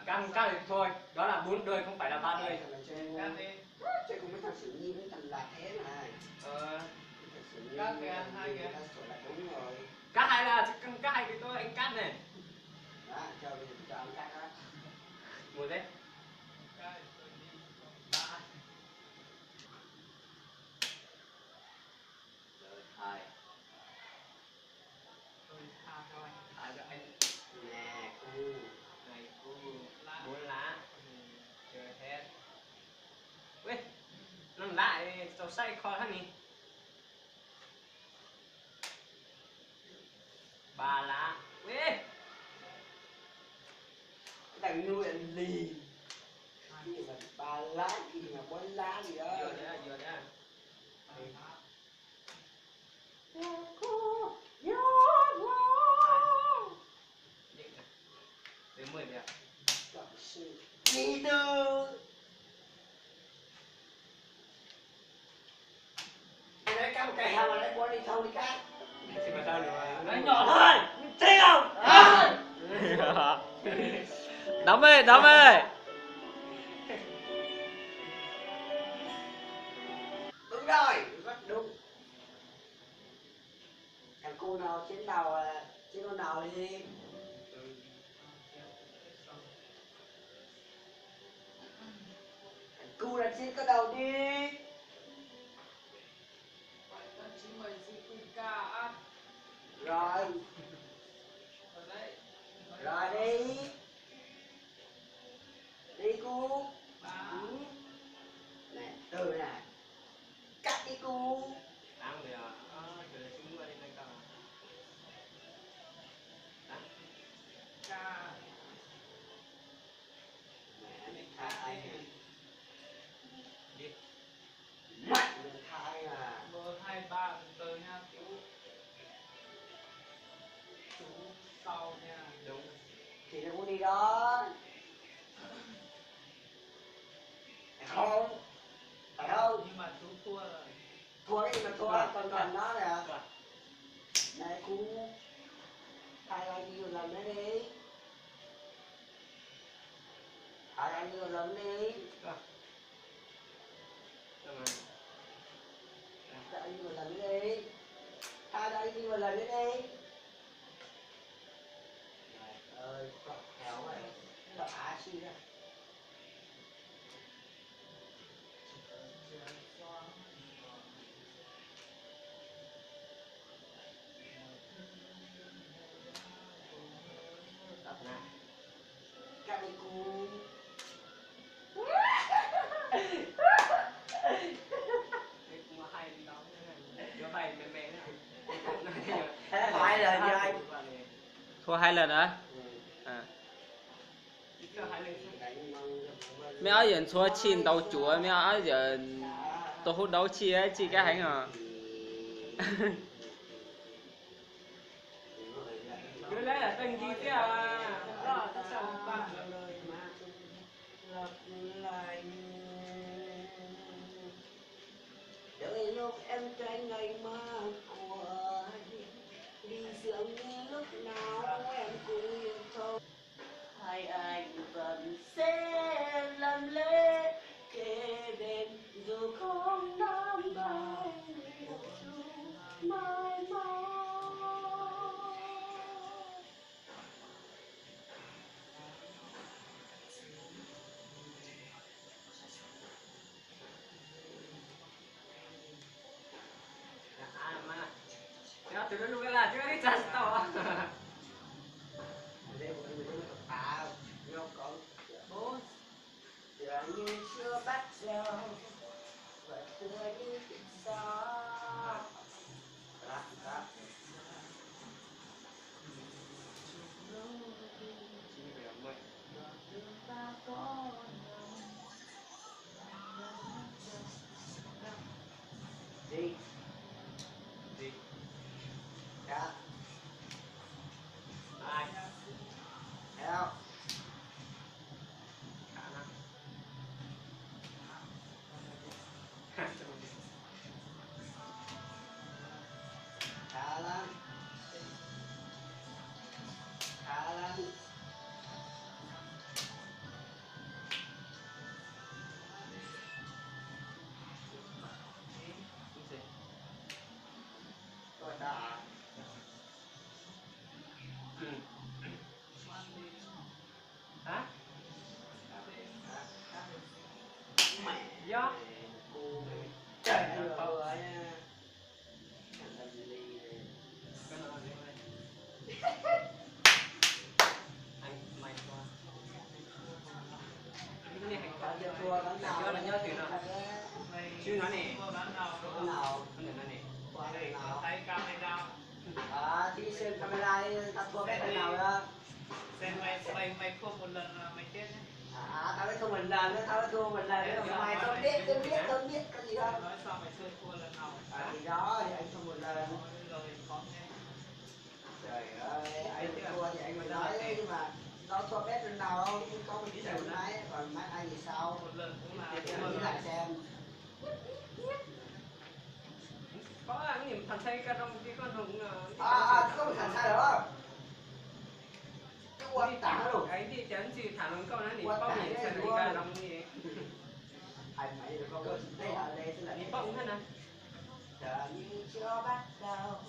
Cắt, cắt thì thôi, đó là bốn đôi, không phải là ba đôi. Cắt đi. Chứ không có thằng Sử Nhi với thằng Lạt thế này. Ờ. Thằng Sử Nhi, cắt kìa, hai kìa. Người ta sửa là đúng rồi. Cắt hay là, cắt hay thì tôi anh cắt này. Đó, cho, cho anh cắt đó. Một đấy. Cắt thì tôi đi. Ba. Rồi, hai. Hai cho anh. Nè, cu. Này, cu. Bốn lá. Chơi hết. Ui, năm lá thì tao sai kho thế này. Ba lá. Ui. Cái thằng nuôi anh Ly. Cái gì mà ba lá, cái gì mà bốn lá gì đó. Vừa đấy, vừa đấy. Đi từ. Anh nói cắm một cây hồng mà lấy bốn đi thâu đi cắt. Nói nhỏ thôi, thấy không? Đóng đi, đóng đi. Đúng rồi, rất đúng. Thằng cu nào chiến đầu, à, chiến con đầu đi. Thằng cu là chiến con đầu đi. Rồi. Rồi đi. Đi cu. Ba. Nè, từ nè. Cắt đi cu. Tám rồi à. Ờ, trời ơi, chúng mua đi đây coi. Hả? Cắt. Mẹ, mày tha ai hả? Đi. Mày, mày tha ai à? Mười hai ba từ từ nha, chú. Chú sau nha. Đúng. Thì nó cũng đi đó. Phải không? Phải không? Nhưng mà chú thua rồi. Thua cái gì mà thua, còn thằng đó nè. Này, cu. Hai anh đi một lần nữa đi. Hai anh đi một lần đi. Hai anh đi một lần nữa đi. Hai anh đi một lần nữa đi. Trời ơi, cọc khéo vậy. Cọc á xi đó. Cắt đi cu. Thua hai lần hả? À. Mej ob yawm ntxhua tshij ntaus cuav, mej ob yawm tau hub daub tshij, tshij kab heev os. Đợi lúc em tránh anh mà của đi dưỡng đi lúc nào em cũng yêu thôi. Hai anh vẫn sẽ lặng lẽ kề bên dù không nắm tay, dù mãi mãi. Tựa như chưa bắt đầu, và tựa như kiệt gió. Đi. Đi. Đó. Ai. Thấy không? Khả năng. Chứ nó nè. Nó nè, nó nè. Ua, nó nè. Ờ, thì xem camera đi, tao thua bé lần nào đó. Xem mày, mày, mày thua một lần là mày chết nhé. À, tao mới thua một lần nữa, tao mới thua một lần nữa. Mày không biết, tôi biết, tôi biết, có gì đâu. Nói sao mày thua, thua lần nào mày chết. À, thì đó, thì anh thua một lần. Rồi, khó thế. Trời ơi, anh thua thì anh mới nói, nhưng mà nó thua bé lần nào, không có một cái chữ máy, còn máy anh thì sao? Một lần cũng là. Để anh nghĩ lại xem. Có, cái gì mà thằng Tây Cà Rông kia có nồng, ờ, cái. À, à, có một thằng Tây đó. Cái quan tả luôn. Cái gì chán gì thả nồng câu đó, quan tả cái gì. Cà Rông gì. Anh mày đừng có quên đây là đây, tức là. Nỉ bông thế này. Giờ như chưa bắt đầu.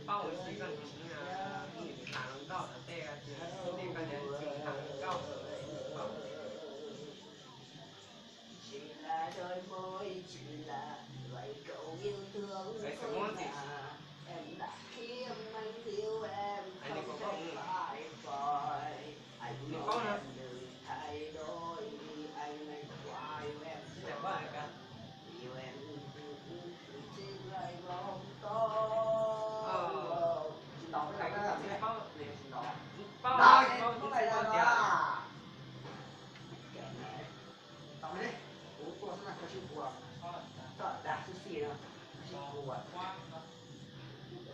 Bông chỉ cần, ờ, nỉ thả nồng câu là tê, chỉ, tê cần đến chỉ thả nồng câu. Chỉ là đôi môi, chỉ là vậy câu yêu thương thôi mà. Em đã khi em anh thiếu em không thể phải vội. Anh mong em đừng thay đổi vì anh, anh quá yêu em rồi. Yêu em chỉ lại vòng to. Ờ. Đọc cái này là đọc. Đọc cái này là đọc. Kệ mẹ. Tao mày đi. Ủa, tua sao mà tao xíu bùa. Tao đã xíu xì nữa. Xíu bùa.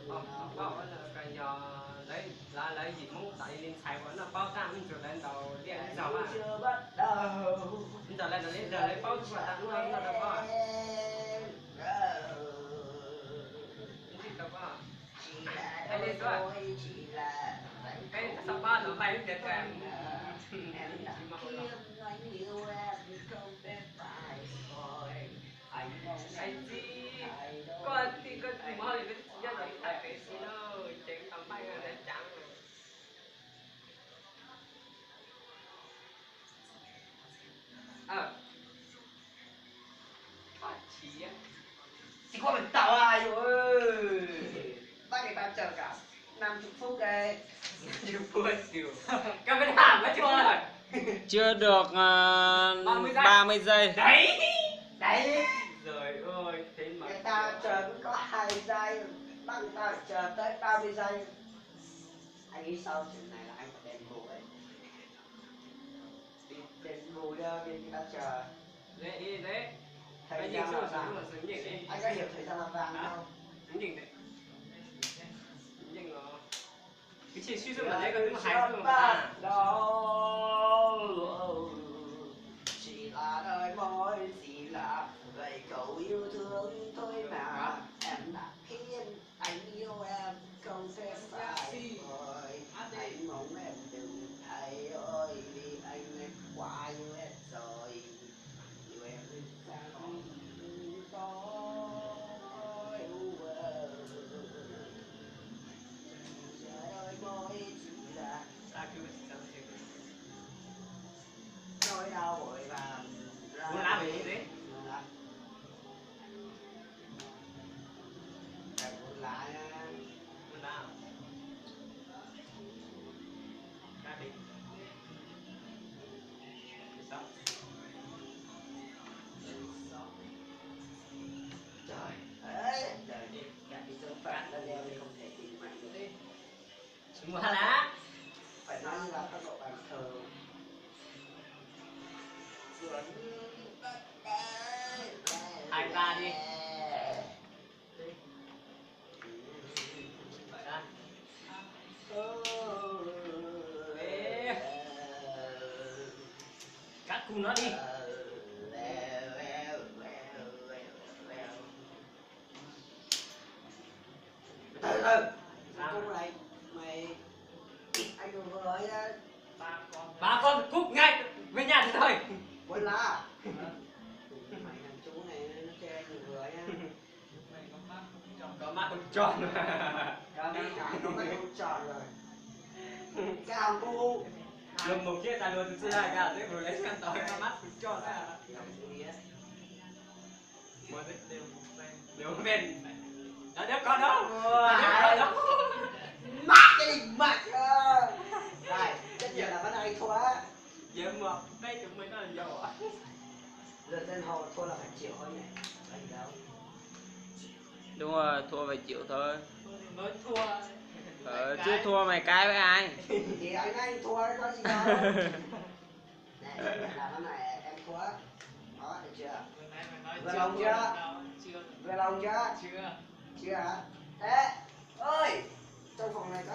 Không, không, không, cái giờ lấy, lấy, lấy gì muốn tại đi xài của nó báo ta, mình chưa đến đầu đi, anh sao mà. Chưa bắt đầu. Mình giờ lên đầu đi, giờ lấy báo cho ta, nó, nó đâu có. Nó chỉ đâu có. Ai lên rồi. Cái sắp ba lượt bay đến kìa. Em đã kiếm anh yêu em không thể phải rồi. Anh mong em đừng thay đổi. Ai, con thì con mò thì con chỉ cho tao tại cái gì đâu, chém tao bay ra để trắng. Ờ. Phát triển. Chỉ có mình tao à, ui. Bác người ta chờ cả năm chục phút đây. Năm chục phút xíu. Các bạn làm cái chưa? Chưa được, ờ, ba mươi giây. Ba mươi giây. Đấy. Đấy. Rồi ơi, thế mà người ta chờ cũng có hai giây, bác người ta phải chờ tới ba mươi giây. Anh nghĩ sau trận này là anh phải đền bù đấy. Đền bù cho việc người ta chờ. Đấy, đấy. Thời gian là vàng. Anh có hiểu thời gian là vàng không? Hả? Nhìn đấy. Nhìn nó. Cái chuyện suy nghĩ mà đấy, cái thứ hai. Bắt đầu. Chỉ là đôi môi, chỉ là vậy câu yêu thương thôi mà. Hả? Em đã khi em Anh yêu em không thể phải vội. Anh mong em đừng thay đổi vì anh, anh quá yêu em rồi. Yêu em xa không tôi. Giờ đôi môi chỉ là nỗi đau vội vàng. Ủa, lá mày đi. Trời ơi, trời, cái số phận nó gieo thì không thể tìm lại được. Chúng nó lá. Phải nói như là tốc độ bằng thường. Hai ba đi. Ê, cắt cu nó đi. Từ từ. Sao? Cu này, mày, anh vừa vừa nhá. Bà con cút ngay, về nhà thì thôi. Quên lá. Mày thằng chú này nó che anh vừa nhá. Con mắt không tròn. Con mắt, con mắt không tròn rồi. Cái hàm bu. Lượt một chứ, ta lượt thứ hai cả, thế vừa lấy con tỏi con mắt không tròn ra. Một tí. Đều bên. Đó, đéo có đó. Đéo có đó. Mát cái đi mát. Rồi, trách nhiệm là bữa nay anh thua á. Giờ mà đây tụi mình nó là dầu á. Lượt dân hầu thua là phải triệu thôi nhỉ? Anh Dấu. Đúng rồi, thua phải triệu thôi. Ờ, chứ thua mày cái với ai? Thì anh, anh thua có gì đâu. Này, chấp nhận là con này em thua. Đó, được chưa? Vừa lòng chưa? Vừa lòng chưa? Chưa hả? Ê, ơi, trong phòng này có